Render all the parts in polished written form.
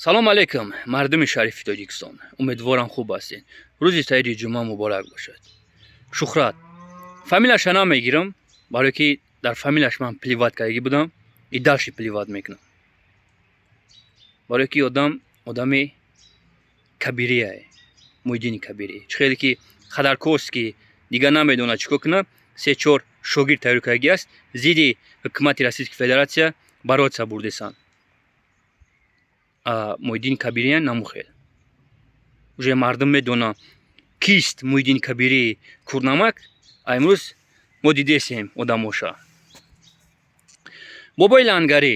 Салом алейкум, мардуми шарифи Тоҷикистон. Умедворам, хуб ҳастед. Рӯзи саиди ҷумъа муборак бошад. Шухрат, фамилияша намегирам, барое ки дар фамилияш ман плевать кардагӣ будам и дальше плевать мекунам, барое ки одам одами кабирияе. Муҳиддини Кабирӣ чӣ хеле ки Ходорковский дигар намедонад чӣ кор кунад, се чор шогирд тайёр кардагӣ аст, зидди ҳукумати Российской Федерация бороться бурдесанд. Муҳиддини Кабирия намухел уже мардум медонад, кист Муҳиддини Кабирӣ курнамак. А имрӯз мо дидесем одамоша. Бобои Лангарӣ,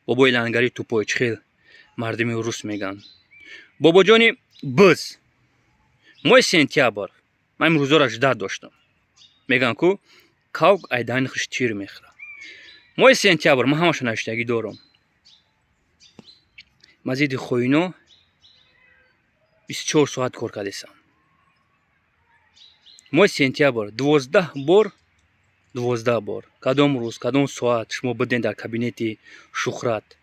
бобои Лангари тупой, чӣ хел мардуми рус мегӯянд, бобоҷони биз. Моҳи сентябр ман имрӯзоро ждать доштам. Мегӯянд, ку кавк айдани хиш тир мехӯрад. Моҳи сентябр ман ҳамаша навиштагӣ дорам. Ман зидди хоино 24 соат кор кардесам. Моҳи сентябр 12 бор, 12 бор, кадом рӯз, кадом соат шумо биден дар кабинети Шухрат,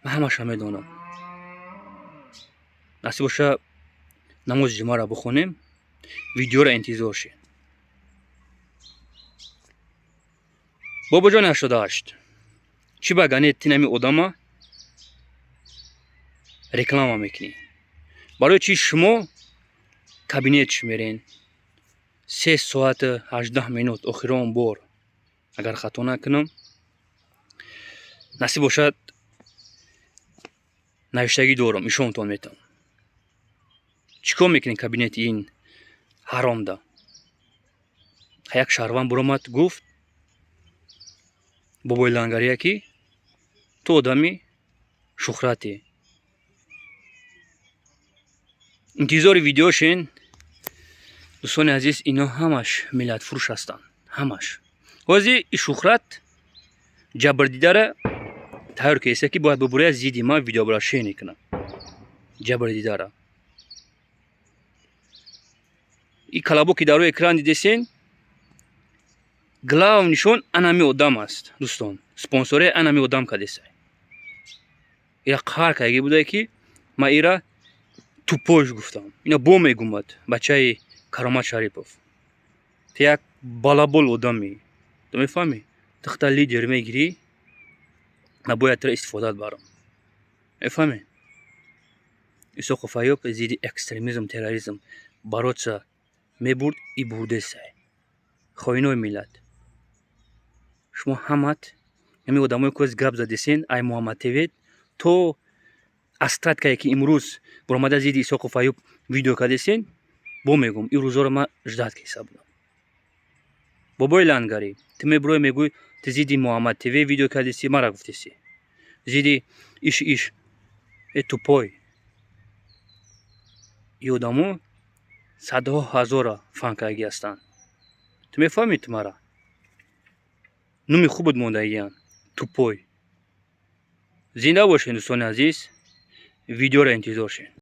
ман ҳамаша медонам. Насиб боша, намози ҷумъаро бихонем, видеоро интизор шед. Бобоҷони 88, чӣ ба ганед тинами одама реклама мекунӣ? Барои чӣ шумо кабинетш мерен? 3 соату 18 минут охирон бор, агар хато накунам. Насиб бошад, навиштагӣ дорам, ишонтон метавон. Чӣ кор мекунед кабинети ин ҳаромда? Як шаҳрванд буромад, гуфт: «Бобои Лангария, ки ту одами Шухратӣ». Интизори видеошен, дӯстони азиз. Ино ҳамаш миллатфурӯш ҳастанд, ҳамаш. Ҳозир и Шухрат ҷабрдидара тайёр кеса, ки бояд бубуря зидди ман видеообращение кунад. Ҷабрдидара и калабо, ки дар рӯи экран дидесен, главный шон анами одам аст, дӯстон. Спонсории анами одам кадесай. Ира қаҳр кардагӣ будае, ки ман ира тупой ш гуфтам. Ина бо мегумад бачаи Каромат Шарипов. Ту як балабол одамӣ, ту мефаҳмӣ? Ту хата лидер мегирӣ, ман бояд туро истифодат барам, мефаҳмӣ? Исоқов Аюб зидди экстремизм, терроризм бороться мебурд и бурдесай. Хоинои миллат, шумо ҳамат ҳамин одамое ки гап задесен, ай Муҳаммад ТВ то астраткае, ки имрӯз буромада зидди Исоқов Аюб видео кардесен, бо мегӯм, ин рӯзоро ман ждать киса будам. Бобои Лангарӣ, ту мебурой, мегӯй, ту зидди Муҳаммад ТВ видео кардеси, мара гуфтеси зидди иш иш. Э, тупой, и одамо садҳо ҳазора фан кардагӣ ҳастанд, ту мефаҳмӣ? Ту мара номи хубат мондагиян, тупой. Зинда бошед, дӯстони азиз, видеоро интизор шед.